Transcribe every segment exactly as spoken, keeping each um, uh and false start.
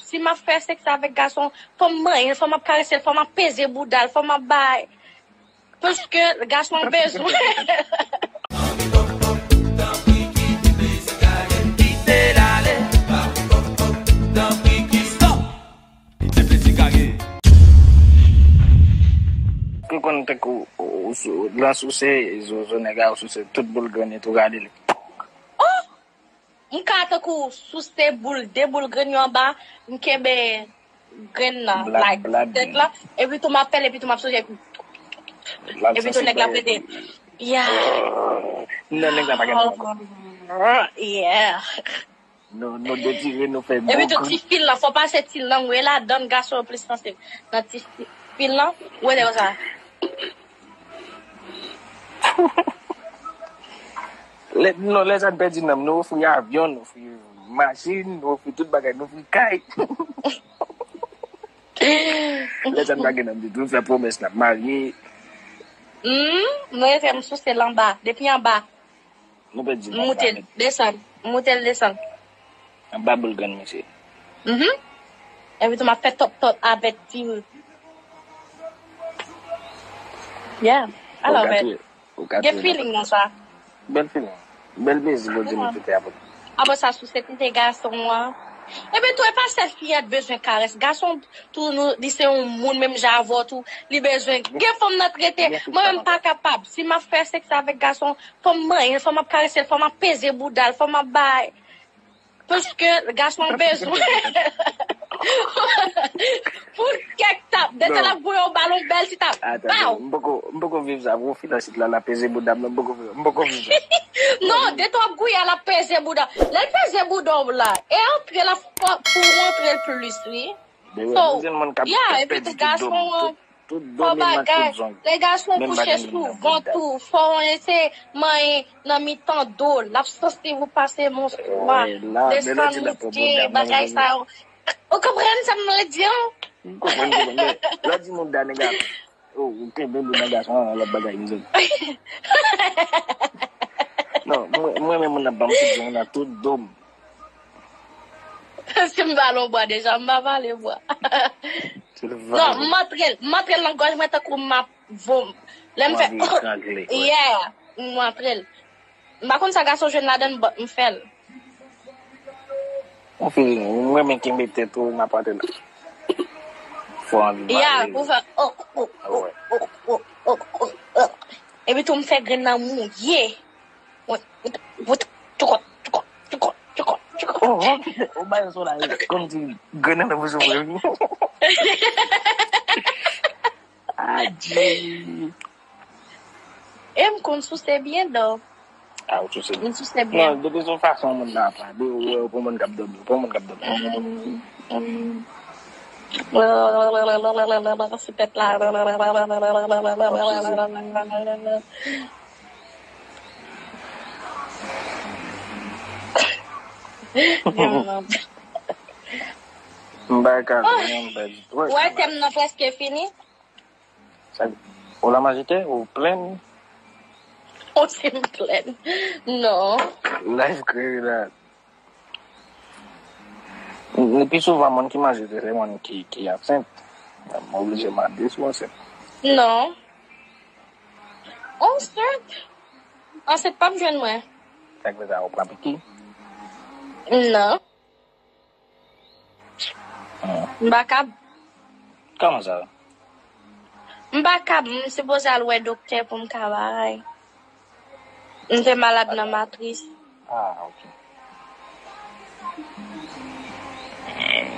Si m ap fè sèks avèk gason, fò m manyen l, fò m ap karese l, fò m ap peze bouda l, fò m ap bay. Paske gason bezwen. Ou konn tankou ou, ou, ou, lan souse zozo nèg la, ou souse tout boul grenn li tou rale li. M ka tankou souse boul, de boul grenn yo anba, m kenbe grenn nan, like, tèt la, epi tou m ap fè l, epi tou m ap souse, epi tou nèg la ap rete. Yeah. Non, nèg la pa gen pwoblèm. Yeah. Nou, nou detire, nou fè Epi tou ti fil lan, fò pase ti lang ou e ladan, gason yo plis sansib nan ti fil lan, ou wè konsa. Lè, non, lè sa n pèdi nanm, nou ofri avyon, nou ofri machin, nou ofri tout bagay, nou ofri kay. Lè sa n pa gen nanm ditou, nou fè pwomès n ap marye. Hmm, mwen rete m souse l anba, depi anba. Nou pèdi M moute l, desann, m moute l desann. Anba boul grenn mesye. Mhm. Epi tou m ap fè tòp tòp avèk ti. Yeah. I love it. Gen feeling nan sa. Bèl feeling. Bèl plezi Bondye mete te apot. Apre sa, souse tete gason an. Epi tou, e pa sèl fiyèt bezwen karès. Gason tou, nou, li se yon moun menm jan avè w tou. Li bezwen. Gen fanm nan trete. Mwen menm pa kapab. Si m ap fè sèks avèk gason, fò m manyen l, fò m ap karese l, fò m ap peze bouda l, fò m ap bay. Paske gason bezwen. Pou kèk tap. Detan l ap voye yon balon bèl ti tap. Baw! M poko, m poko viv sa. Gwo filansit la, l ap peze bouda m, m poko viv, m poko viv sa. Non, detan w ap gouye a, l ap peze bouda. Lè l peze bouda w la, e antre l ap fò pou w antre l plis, wi. So, yeah, epi tou gason an, fò bagay. Lè gason kouche sou vant ou, fò w eseye manyen nan mitan do l. L ap santi ou pase monstwa. Desann, monte, bagay sa yo. Ou konprann sa m vle di an? M konprann, m konprann. Men lè w di moun da nèg la, oh, ou kenbe li nan gason an, lòt bagay, m di. Non, mwen, mwen menm moun nan ban m tout jan nan tout do m. Si m ba l yon bwa deja, m pa vale bwa. Non, m antre l, m antre l nan gòj mwen tankou m ap vom. Lè m fè, yeah, m antre l. M pa konn sa gason jwenn ladan l, but m fè l. Yon feeling, m renmen kenbe tèt ou, m ap antre l. Fò anvi bale. Yeah, pou fè, oh, oh, oh, oh, oh, oh, oh, oh. Epi tou m fè grenn nan mouye. Mwen, mwen, mwen, tchouko, tchouko, tchouko, tchouko, tchouko. Oh, oh, ou bay yon son la, kòm di grenn nan pou soufri. Adye. E m konn souse byen, dò. Ah, ou souse byen. M souse byen. Non, depi se yon fason moun nan ap pale, ou wè, ou pa yon moun k ap dòmi, ou pa yon moun k ap dòmi. Sou tèt la. M bay kado, non, m bay di. Ou wè tèm nan prèske fini? Sa, ou la majite, ou plenn? Ou di m plenn? Non. Life crazy la. Pi souvan, moun ki majite, se moun ki, ki ansent. M oblije mande si w ansent. Non. Ansent? Ansent p ap jwenn mwen. Sa k fè sa, ou pran piki? Non. M pa kab. Kòman sa? M pa kab, m sipoze al wè doktè pou m ka bay. M te malad nan matris. Ah, ok.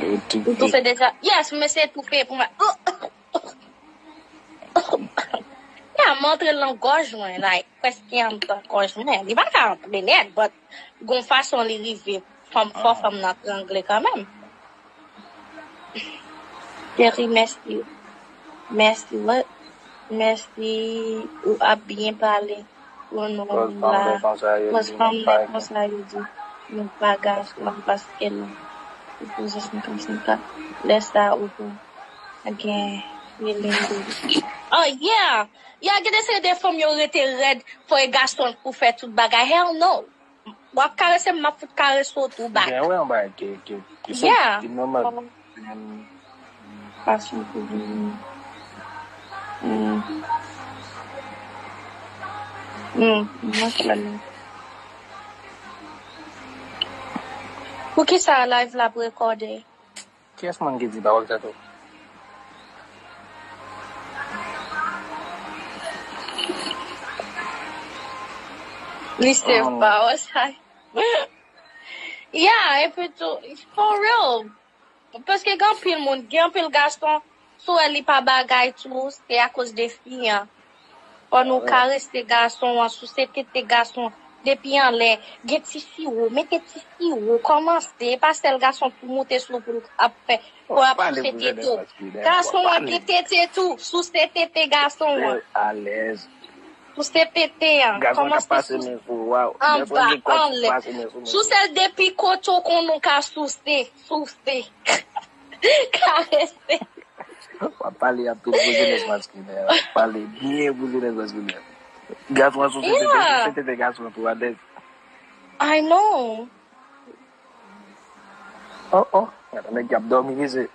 M toufe deja. Yes, m eseye toufe pou m. Ya, m antre l nan gòj mwen, like, prèske anndan gòj mwen. Li pa ka antre nèt, but gon fason li rive. Fanm fò, fanm nan trangle kanmenm. Cheri, mèsi. Mèsi, what? Mèsi, ou ap byen pale. Pou nou la. Kòz fanm nan konsa yo di. Nou pa gason, paske nou. Ou poze senkant senkant. Lè sa, ou pou. Gen feeling de. Oh, yeah! Yeah, gen de seri de fanm yo rete rèd, fò e gason pou fè tout bagay. Hell no! W ap karese m, m ap fout karese w tou bak. Gen wè yon bagay ki ki ki Yeah. ki nòmal. Pasyon pou vini. Hmm. Hmm. Mwen kwè. Poukisa live la ap rekòde? Kiyès moun ki di pawòl sa tou? Li se Oh. pawòl sa. Yeah, epi tou, for real. Paske gen anpil moun, gen anpil gason, si w wè li pa bagay tou, se akoz de fi an. Fò nou karese gason an, souse tete gason, depi anlè, gen ti siwo, mete ti siwo, kòmanse, e pa sèl gason pou moute sou pou l ap fè, pou ap souse tete. Gason an gen tete tou, souse tete gason an. Alèz. Souse tete an, Gason k ap kòmanse pase souse men sou waw. anba, anlè. Souse l depi kote w konn ou ka souse, souse. Karese. W ap pale anpil pou jenès maskilen. W ap pale byen pou jenès maskilen. Gason an souse tete, Yeah. Souse tete gason an tou alèz. I know. Oh oh. Gade nèg ki ap dòmi mesye.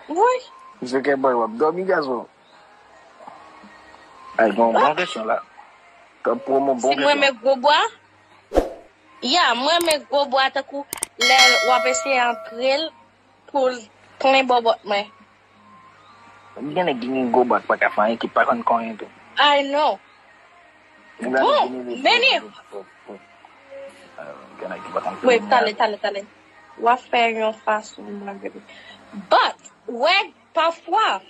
Wi. Mesye Kèbòy w ap dòmi gason. Ay bon bon kesyon la. Kòm pwomo bon Si mwen kesyon. men gwo bwa, ya, mwen men gwo bwa tankou lè w ap eseye antre l pou l plen bòbòt mwen. Gen nèg ki gen gwo bwa k pa ka fè anyen, ki pa konn konyen tou. I know. Gen nèg Bon, ki gen meni. Gen nèg ki pa konn Wi, konyen. Tale, tale, tale. W ap fè yon fason malgre. But, wè, pafwa,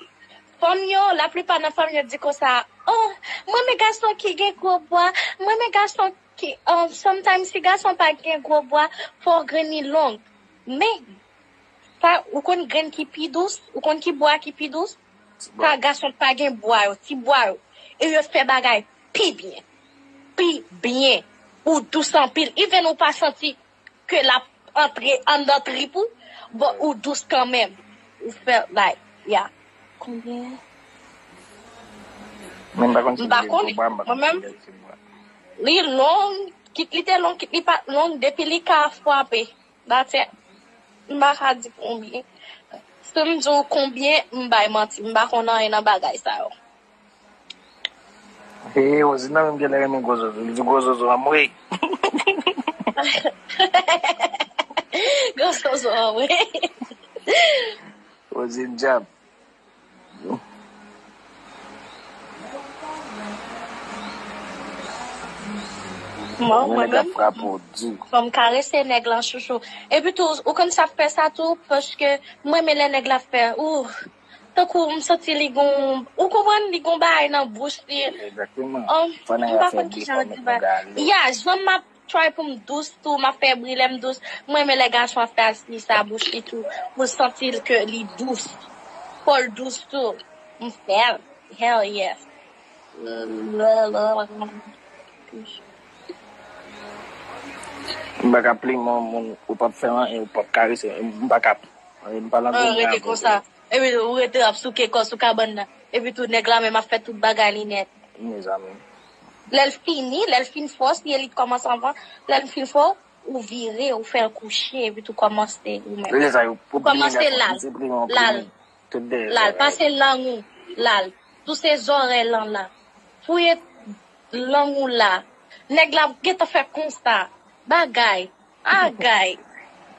fanm yo, laplipa nan fanm yo di konsa, oh, mwen men gason ki gen gwo bwa, mwen men gason ki, um, sometimes si gason pa gen gwo bwa, fò grenn li long. Men, sa, ou konn grenn ki pi dous, ou konn ki bwa ki pi dous? Sa gason pa gen bwa yo, ti bwa yo. E yo fè bagay pi byen. Pi byen. Ou dous anpil. Even ou pa santi ke l ap antre anndan trip ou, bon, ou dous kanmenm. Ou fè, like, yeah. Konbyen? Men m pa konn si M pa gen konnen. gwo bwa, m pa Mwen konn menm, si gen gwo bwa. Li long, kit li te long, kit li pa t long, depi li ka frape. That's it. M pa ka di konbyen. Si m di w konbyen, m bay manti. M pa konn anyen nan bagay sa yo. Hey, Rosina menm genlè renmen gwo zozo. Li di gwo zozo anmwe. Gwo zozo anmwe. Rosina djab. Mwen, mwen menm, Frape w di. Fò m karese nèg lan chouchou. Epi tou, ou konn sa fè sa tou, paske mwen renmen lè nèg la fè, ou, tankou m santi li gon, ou konprann, li gon bagay nan bouch li. Egzakteman. Um, Fò nèg m la pa fè konn bri kijan kòm di yon ba. galè. Ya, jan m ap try pou m dous tou, m ap fè bri lè m dous. Mwen renmen lè gason ap fè asli sa bouch li tou, pou l santi l ke li dous. Fò l dous tou. M fè l. Hell yes. M pa ka plimen yon moun, ou p ap fè anyen, ou p ap karese, m pa ka. M pa lan Ah, rete konsa. Epi ou rete ap souke kò sou kabann nan. Epi tou nèg la menm ap fè tout bagay li nèt. Mezanmi. Lè l fini, lè l fin fò, si e li t kòmanse anvan, lè l fin fò, ou vire, ou fè l kouche, epi tou kòmanse ou menm. Lè sa yo Ou kòmanse lal. Lal. Lal. Pase lang ou. Lal. Sou se zòrèy lan la. Fouye lang ou la. Nèg la gentan fè konsa. Bagay. Agay.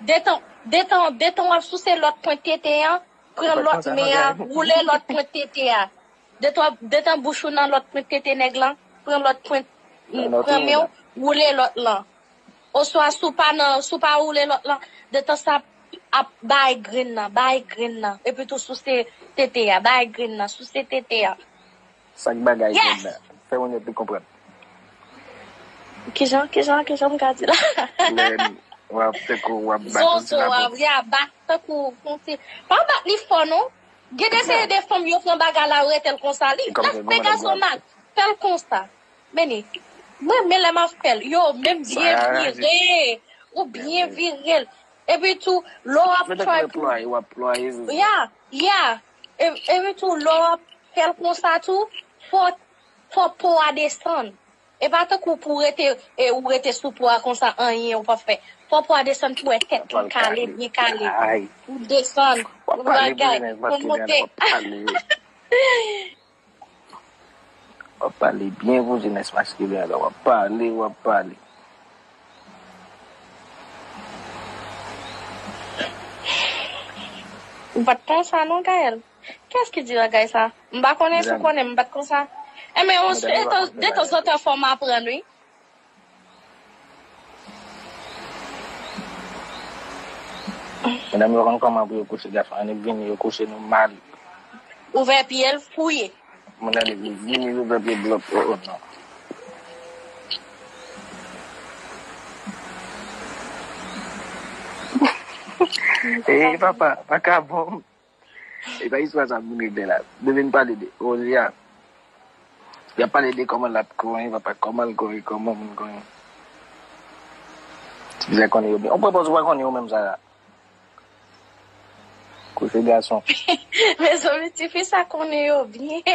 Detan, detan, detan w ap souse lòt pwent tete an, pran lòt men an, woule lòt pwent tete a. Detan, detan bouch ou nan lòt pwent tete nèg lan, pran lòt pwent, pran men w, woule lòt lan. Oswa si w pa nan, si w pa woule lòt lan, detan sa ap bay grenn nan, bay grenn nan. Epi tou souse tete a, bay grenn nan, souse tete a. Sa k bagay grenn nan? Fè moun yo pi konprann. Kijan, kijan, kijan m ka di la? Lè w ap tankou w ap bat yon ti Zozo a, lapòt. Ya, bat tankou, fon ti. Pa bat li fò non. Gen de seri de fanm yo pran bagay la, yo rete l konsa. Li, lè se gason mal, fè l konsa. Meni, mwen, men lè m ap fè l, yo, menm byen vire, ou byen vire l. Epi tou, lè w ap try pou, Plwaye, w ap plwaye. Ya, ya. E- Epi tou, lè w ap fè l konsa tou, fò, fò po a desann. E pa tankou pou w rete, e, ou rete sou po a konsa, anyen ou p ap fè. Fò po a desann pou w wè tèt li kale, byen kale. Ay. Ou desann, w ap pale bagay, byen, ou monte. W ap pale. W ap pale byen pou jenès maskilen an la. W ap pale, w ap pale. Ou pa t konsa non, Gaël. Kiyès ki di bagay sa? M pa konnen si w konnen, m pa t konsa. Enben, yon, detanzantan fò m aprann, wi. Medam yo konn kòman pou yo kouche gason. Annik vini, yo kouche nou mal. Ouvè pye l, fouye. Moun annik vini, ouvè pye blòp. Oh, oh, non. Eh, papa, pa ka bon. E pa istwa sa moun regle la. Nou vin pale de Olia. Y ap pale de kòman l ap konyen, papa, kòman l konyen, kòman moun konyen. Ti bizè konnen yo byen. Ou pran pòz ou pa konnen yo menm sa la. Kote gason. Mezanmi, tifi sa konnen yo byen.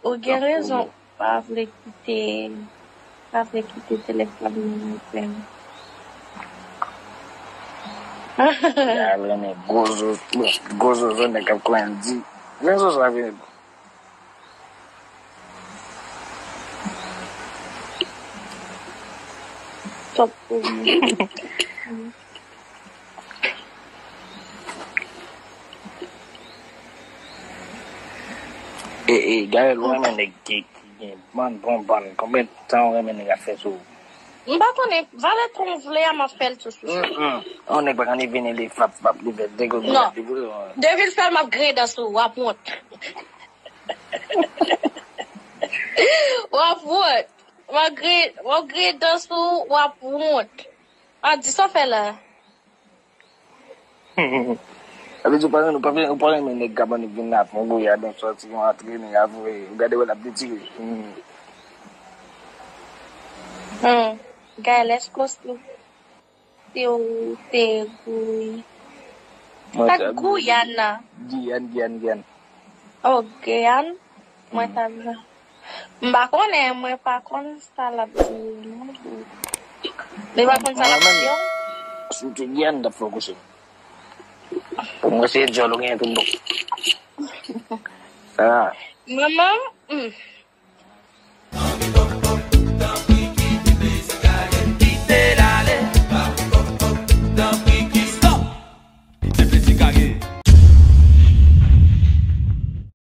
Ou gen rezon. Pa vle kite, pa vle kite telefòn nan nan pen. Ya renmen gwo zo, gwo zozo nèg k ap konyen di. Men zozo a vini bon. Top pou mwen. E, e, Gaël, ou renmen nèg ki, ki gen bann, bon bann. Konbyen tan ou renmen nèg ap fè sou ou? M pa konnen, valè tan w vle a, m ap fè l tou sou sou. Mm, mm. Yon nèg pa ka ni vini, li fap, fap, li fè degre. Non. Depi l fè l, m ap griyen dan sou ou, w ap wont. W ap wont. W ap griyen, w ap griyen dan sou ou, w ap wont. A di sa w fè la. Sa vle di ou pa renmen, ou pa renmen, ou pa renmen nèg k ap annik vin la, fè yon gouyad, yon sòti, yon antrene, apre ou gade wè l ap detire. Hmm. Hmm. Gaël, èske w sou, si w te Gouy-, Mwen pa t Guyana. Giyàn, Giyàn, Giyàn. Oh, Giyàn? Mwen ta vle. M pa konnen, mwen pa konn sa l ap di non. Li pa konn sa l ap di yo. Si m te Giyàn, m t ap fè w kouche. Pou mwen, se djòl ou genyen tout bon. Sa. Manman, hmm.